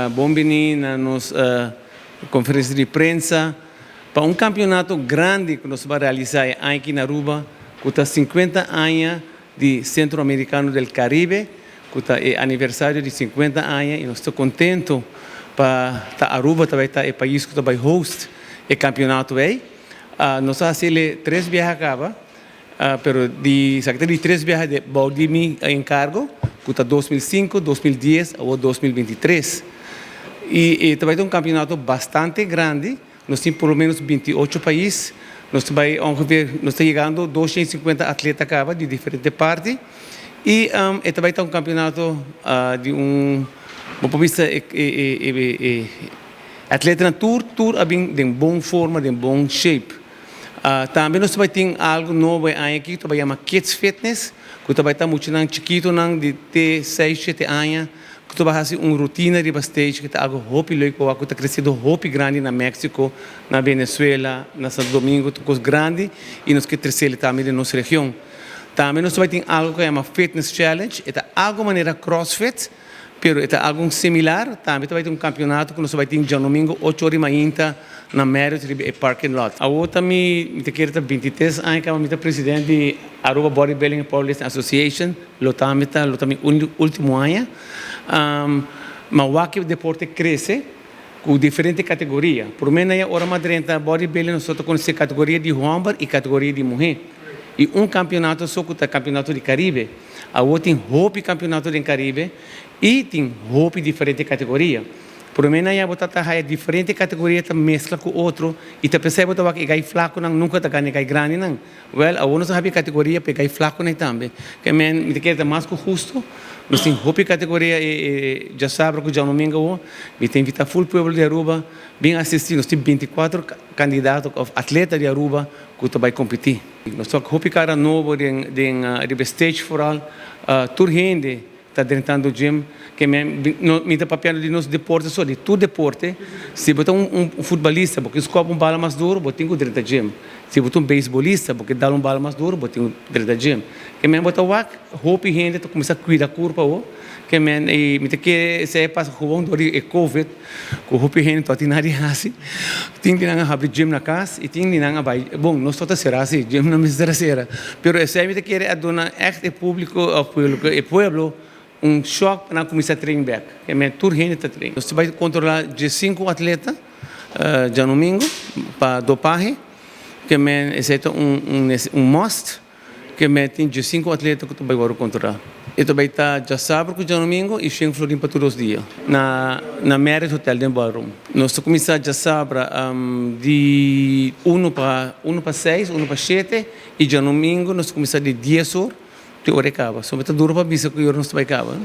Bon bini na nos conferencia di prensa pa un campeonato grandi cu nos ta bay realisa aki na Aruba, cu ta 50 aña di Centro Americano del Caribe, cu ta e aniversario di 50 aña, y nos ta contento pa ta Aruba tambe ta e pais cu ta bay host e campeonato ey. Nos a haci tres biaha caba, pero di di tres biaha di bou di mi encargo, cu ta 2005, 2010 of 2023. Y tambe un campeonato bastante grandi, nos tin por lo menos 28 pais, nos ta bay ongeveer, nos ta yegando 250 atleta caba di diferente parti, y tambe ta un campeonato di un, bon vista, e atletanan tur a bin den bon forma, den bon shape. Tambe nos tambe tin algo nobo aki cu ta yama Kids Fitness, cu tambe ta mucho nan chikito nan di te 6, 7 aña, cu ta haci un rutina di stage, cu ta algo hopi leuk, cu ta creciendo hopi grandi na Mexico, na Venezuela, na Santo Domingo, cos grandi, y nos kier trece tambe den nos region. Tambe nos tambe tin algo cu yama Fitness Challenge, ta algo manera CrossFit, pero ta algo similar. Tambe tambe tin un campeonato cu nos tambe tin diadomingo, 8 or y mainta, na Marriott riba parking lot. Awor mi ta kere 23 aña cu mi ta presidente di Aruba Bodybuilding and Powerlifting Association, lo tambe ta lo tambe ultimo aña. Mas o deporte crece cu diferente categoria. Por menos ora m'a drenta bodybuilding, nos ta conoce categoria di homber y categoria di muher. Y un campeonato so cu ta campeonato di Caribe. Awor tin hopi campeonato di Caribe y tin hopi diferente categoria. Por menos ya bo ta haya diferente categoria ta mescla cu otro y ta percebe cu e gai flaco nan nunca ta gana gai grandi nan. Well, awor nos tin categoria pa gai flaco nan tambe. Kiermen, mi ta mas cu husto. Nos tin hopi categoria y diasabra cu diadomingo, mi ta invita full pueblo di Aruba bin asisti. Nos tin 24 candidato of atleta di Aruba cu ta bay competi. Nos tin hopi cara nobo den stage vooral, tur hende ta drentando gym, kiermen no, mi ta papiando di nos deporte so, di tur deporte. Si bo ta un futbolista, bo kier scoop un bala mas duro, bo tin cu drenta gym. Si bo ta un beisbolista, bo kier dal un bala mas duro, bo tin cu drenta gym. Kiermen bo ta wak hopi hende ta cuminsa cuida curpa o. Kiermen e mi ta kere esey pasa gewoon door di e COVID, cu hopi hende no tin nada di haci. Tin di nan a habri gym na cas y tin di nan a bay, bon, nos ta cera si, gym no mester cera. Pero esey mi ta kere a duna echt e publico of pueblo, e pueblo un shock pa cuminsa train back. Kiermen tur hende ta train. Nos ta bay controla 5 atleta diadomingo pa dopahe. Kiermen esey ta un must. Kiermen tin 5 atleta cu ta bay controla. Y tambe ta diasabra cu diadomingo y 100 florin pa tur dia. Na Marriott Hotel den Ballroom. Nos ta cuminsa diasabra di 1 pa 6, 1 pa 7 y diadomingo nos ta cuminsa di 10 or te ora caba. So ta duro pa bisa cu nos ta bay caba.